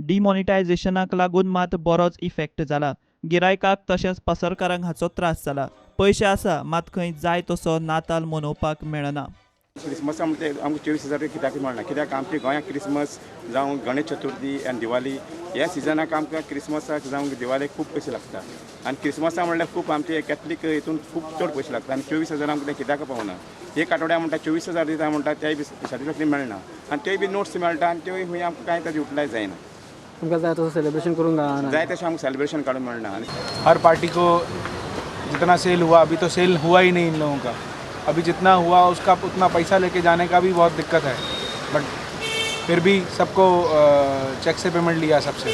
डिमॉनिटायझेशनाक लागून मात बरोच इफेक्ट जाला. गिरायकाक तशेंच पसरकारांक हाचो त्रास जाला. पयशे आसा मात खंय जाय तसो नाताल मनोवपाक मेळना. क्रिसमसा म्हणजे आमकां 24,000 कित्याक मेळना, कित्याक आमच्या गोंयांत क्रिसमस जावं गणेश चतुर्थी आनी दिवाली ह्या सिजनाक आमकां क्रिसमसाक जावं दिवाळेक खूब पयशे लागता आनी क्रिसमसा म्हणल्यार खूब आमचे कॅथलीक हितून खूब चड पयशे लागता आनी 24,000 आमकां तें कित्याक पावना. एक आठवड्या म्हणटा 24,000 दिता म्हणटा, तेय बी सॅटिस्फॅक्टरी मेळना आनी तेय बी नोट्स मेळटा आनी त्योय खंय आमकां कांय ताजें युटिलायज जायना. तुमकां जाय तसं सेलिब्रेशन करूंक गावना. जाय तशें आमकां सेलिब्रेशन काडूंक मेळना आनी हर पार्टी को जितना सेल हुआ, अभी तो सेल हुआ ही नहीं इन लोगों का. अभी जितना हुआ उसका उतना पैसा लेके जाने का भी बहुत दिक्कत है, बट फिर भी सबको चेक से पेमेंट लिया सबसे.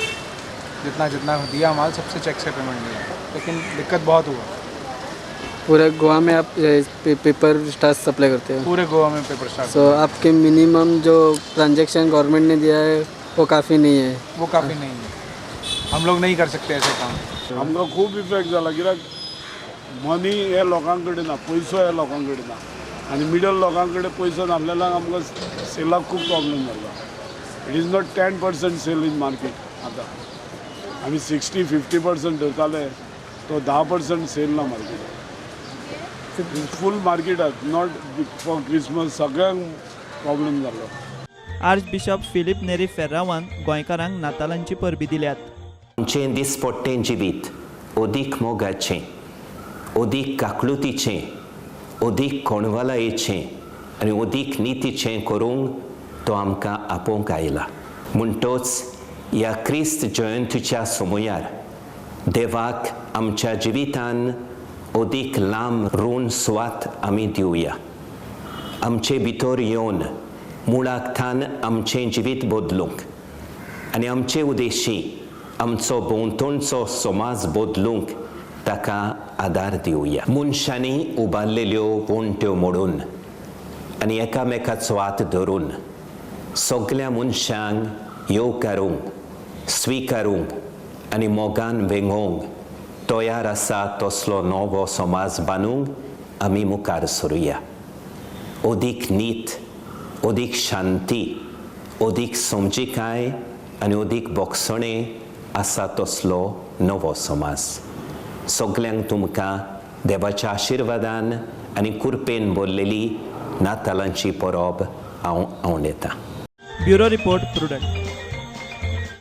जितना जितना दिया माल, सबसे चेक से पेमेंट लिया, लेकिन दिक्कत बहुत हुआ. पूरे गोवा में आप पेपर स्टार्च सप्लाई करते हो? पूरे गोवा में पेपर स्टार्च. सो आपके मिनिमम जो ट्रांजैक्शन गवर्नमेंट ने दिया है, वो काफ़ी नहीं है? वो काफ़ी नहीं है. हम लोग नहीं कर सकते ऐसे काम. आमकां खूब इफेक्ट जाला, कित्याक मनी हे लोकां कडेन ना, पयसो हे लोकां कडेन ना आनी मिडल लोकां कडेन पयसो नासलेल्यान आमकां सेलाक खूब प्रॉब्लम जाला. It is not 10% sale in market. आतां आमी 60-50% धरताले, तो 10% सेल ना मार्केटात. फूल मार्केटात, not for Christmas, सगळ्यांक प्रॉब्लम जालो. आर्च बिशप फिलीप नेरी फेर्रावान गोंयकारांक नातालांची परबीं दिल्यात. आमचें दिसपट्टें जिवीत अदीक मोगाचें, अदीक काकळुतीचें, अदीक कोणवालायेचें आनी अदीक नितीचें करूंक तो आमकां आपोवंक आयला. म्हणटोच ह्या क्रिस्त जयंतीच्या समयार देवाक आमच्या जिवितान अदीक लांब ऋण सुवात आमी दिवया. आमचे भितर येवन मुळाक थान आमचें जिवीत बदलूंक आनी आमचे उद्देशी आमचो भोंवतणचो समाज बदलूंक ताका आदार दिवया. मनशांनी उबारलेल्यो वणट्यो मोडून आनी एकामेकाचो हात धरून सगल्या मनशांक येवकारूंक, स्विकारूंक आनी मोगान वेंगोवंक तयार आसा तसलो नवो समाज बांदूंक आमी मुखार सरुया. अदीक नीत, अदीक शांती, अदीक समजिकाय आनी अदीक भोगसणें आसा तसलो नवो समाज. सगल्यांक तुमकां देवाच्या आशिर्वादान आनी कुरपेन भरलेली नातालांची परब हांव आंवडेतां. Bureau report, Prudent.